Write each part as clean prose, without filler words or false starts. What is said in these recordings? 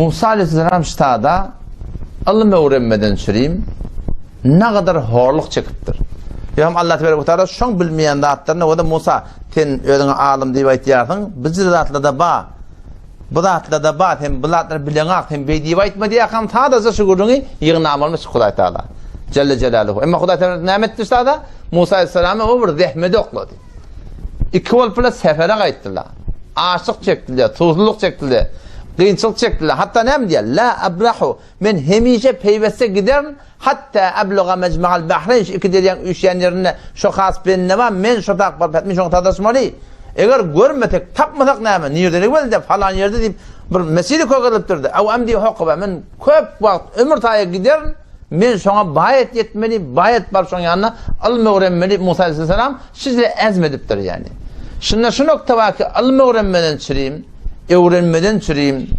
Musa aleyhisselam ştada ylym öwrenmeden çürim nagadar horluk çekipdir. Ýa Allah tebarek taala şoň bilmeýän zatlaryny o da Musa sen özüňe alym diýip aýtýarsyň, bijir zatlarda ba. Bu zatlarda ba, sen bu zatlary bileňak, sen beý diýip aýtma diýýärkam sadaja şu gürrüňi ýygnamalymy şu Hudaý Taala. Celle Celaluhu. Emma Hudaý Taala näme etdi ştada? Musa aleyhisselamy o bir zehmede oklady. Iki bolup bile sefere gaýtdylar. Açlyk çekdiler, suwsuzlyk çekdiler, kynçylyk çekdiler. Hatda näme diýýär? La abrahu. Men hemişe peýweste giderin, hatda abluga mejma'al bahreýn şu iki derýaň üýşýän ýerinde şo has bende bar, men şo tak baryp men şoňa sataşmaly. Eger görmesek, tapmasak näme? Nirdelik bildi, falan ýerde diýip bir mesele kökerilipdir. Aw amdi hokba men köp wagt ömür taýa giderin, Men şoňa baýat ýetmeli, baýat baryp şoň ýanyna ylym öwrenmeli Musa aleyhisselam şeýle azm edipdir ýani. Şunda şu nokta bar ki ylym öwrenmeden çürim, öwrenmeden çürim,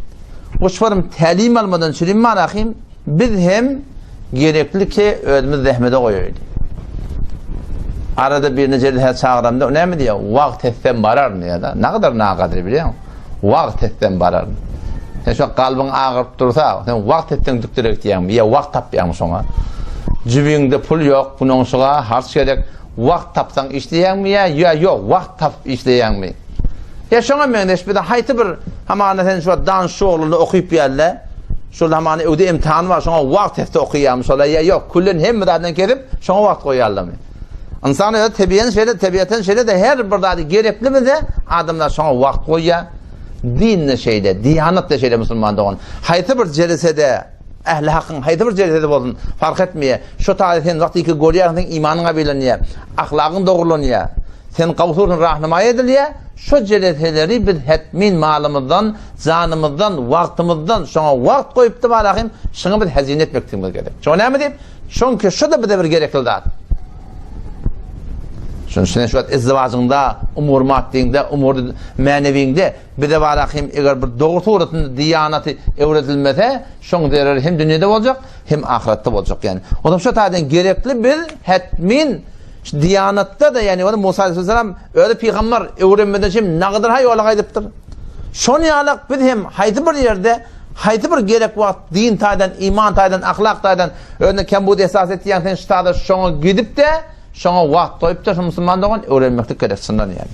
guşbarym tälim almadan çürim marahim biz hem gerekli ki özümiz zähmete goýaýly. Arada birini jelhä çagyramda o näme diýýär? Wagt etsem bararyn diýýär-de. Nagadar nagadry bilýäňmi? Wagt etsem bararyn. Sen şo kalbyň agyryp dursa, sen wagt etseň dükdüre gitýäňmi? Ýa wagt tapýaňmy şoňa? Jübiňde pul ýok, bunuň şuga harç gerek. Wagt tapsaň işleýäňmi ýa ýa ýok, wagt tapyp işleýäňmi? Ýa şoňa meňzeş bir haýsy bir hamana sen şu dan şu oglunda okyp ýärle. Şol hamana öwde imtihan bar, şoňa wagt etse okaýarmy şola ýa ýok, küllen hemme zadyny kesip, şoňa wagt goýarlarmy? Ynsan özi tebiýen şeýle, tebiýaten şeýle-de her bir zady gerekli bilse, adamlar şoňa wagt goýýar. Din-de şeýle, diýanat-da şeýle musulman dogan. Haýsy bir jelisede, ähli hakyň haýsy bir jelisede bolsun, fark etmeýär. Şo taýda sen wagt iki görýärsiň, seň imanyň gabylanýar, ahlagyň dogrulanýar. Sen gawsursyň rahnamaý edilýär. Şo jeleseleri biz hetmin malymyzdan, janymyzdan, wagtymyzdan şoňa wagt goýupdy barahym, şoňa biz hezine etmekdigimiz gerek. Şoňa näme diýip? Çünki şu-da bize bir gerekli zat. Şunuň üçin şu wagt izdiwajyňda, umur maddyňda, umur mänewiňde bize barahym eger bir dogry suratynda diýanaty öwredilmese, şoň zereri hem dünýede boljak, hem ahyretde boljak ýani. Ondan şu taýdan gerekli biz hetmin şu diýanatda-da ýani ony Musa aleyhisselam özi pygamber öwrenmeden hem nagydyr ha ýola gaýdypdyr. Şon ýalak biz hem haýsy bir ýerde haýsy bir gerek wagt din taýdan, iman taýdan, ahlak taýdan özüne kembud esas etýän sen ştada şoňa gidip-de, şoňa wagt goýup-da şu musulman dogan öwrenmeklik gerek çyndan ýani.